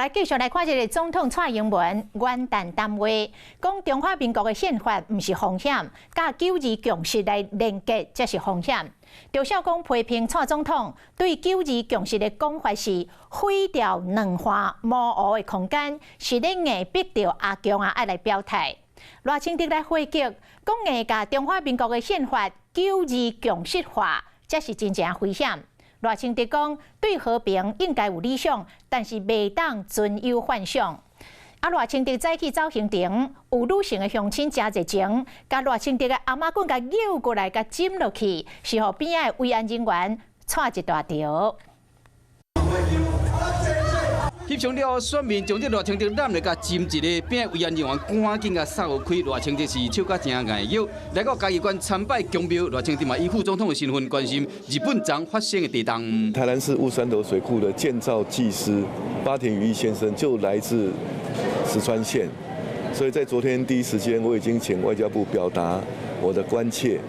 來繼續來看這个總統蔡英文元旦談話，講中華民國的憲法毋是風險，佮九二共識來連結才是風險。趙少康批評蔡總統對九二共識的講法是毀掉兩岸模糊的空間，是咧硬逼著阿共仔愛來表態。賴清德來回擊，講硬共中華民國的憲法九二共識化，才是真正危險。賴清德講，對和平應該有理想，但是袂當存有幻想。啊，賴清德早起走行程，有女性的鄉親誠熱情，共賴清德的頷仔棍共扭過來，共枕落去，是予邊仔的維安人員掣一大條。翕相了後，選民將這賴清德攬來共枕一下，邊維安人員趕緊共掃開。賴清德是笑甲誠𠢕約，來到嘉義縣參拜宮廟，賴清德嘛以副總統的身份關心日本昨發生的地動。台南市烏山頭水庫的建造技師八田與一先生就來自石川縣，所以在昨天第一時間，我已經請外交部表達我的關切，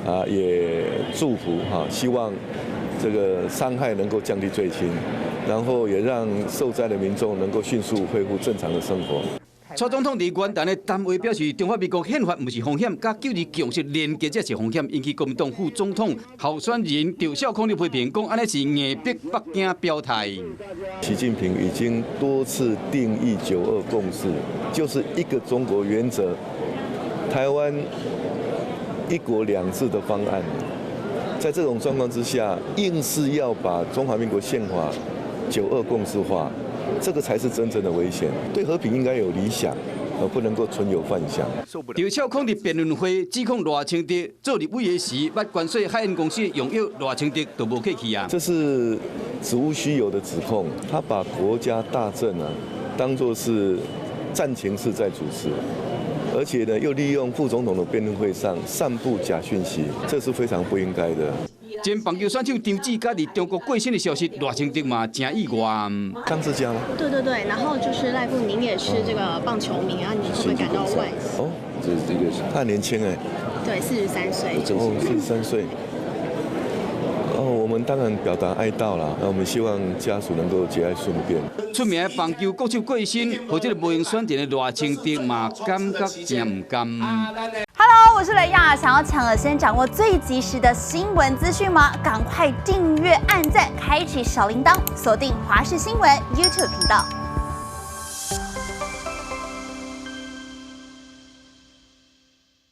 啊，也祝福哈，希望這個傷害能夠降低最輕。然後也讓受災的民眾能夠迅速恢復正常的生活。蔡總統佇元旦的談話表示，中華民國憲法毋是風險，佮九二共識連結才是風險。引起國民黨副總統候選人趙少康的批評，講按呢是硬逼北京表態。習近平已經多次定義九二共識，就是一個中國原則，台灣一國兩制的方案。在這種狀況之下，硬是要把中華民國憲法九二共識化，這個才是真正的危險。對和平應該有理想，而不能夠存有幻想。趙少康佇辯論會指控賴清德做立委的時，捌關說海恩公司用藥，賴清德都無客氣啊。這是子無虛有的指控，他把國家大政啊當作是戰情室在主持，而且呢又利用副總統的辯論會上散布假訊息，這是非常不應該的。前棒球選手張志佳佇中國過身的消息，賴清德嘛誠意外。張志佳嗎？對對對，然後就是賴副，您也是這個棒球迷啊，你會不會感到惋惜？哦，這這個他很年輕哎。對，43歲。哦，43歲。哦，我們當然表達哀悼啦，那我們希望家屬能夠節哀順變。出名的棒球國手過身，予這个無閒選戰的賴清德嘛感覺誠毋甘。 Hello，我是雷亞，想要搶先掌握最及時的新聞資訊嗎？趕快訂閱、按讚、開啟小鈴鐺，鎖定華視新聞 YouTube 頻道。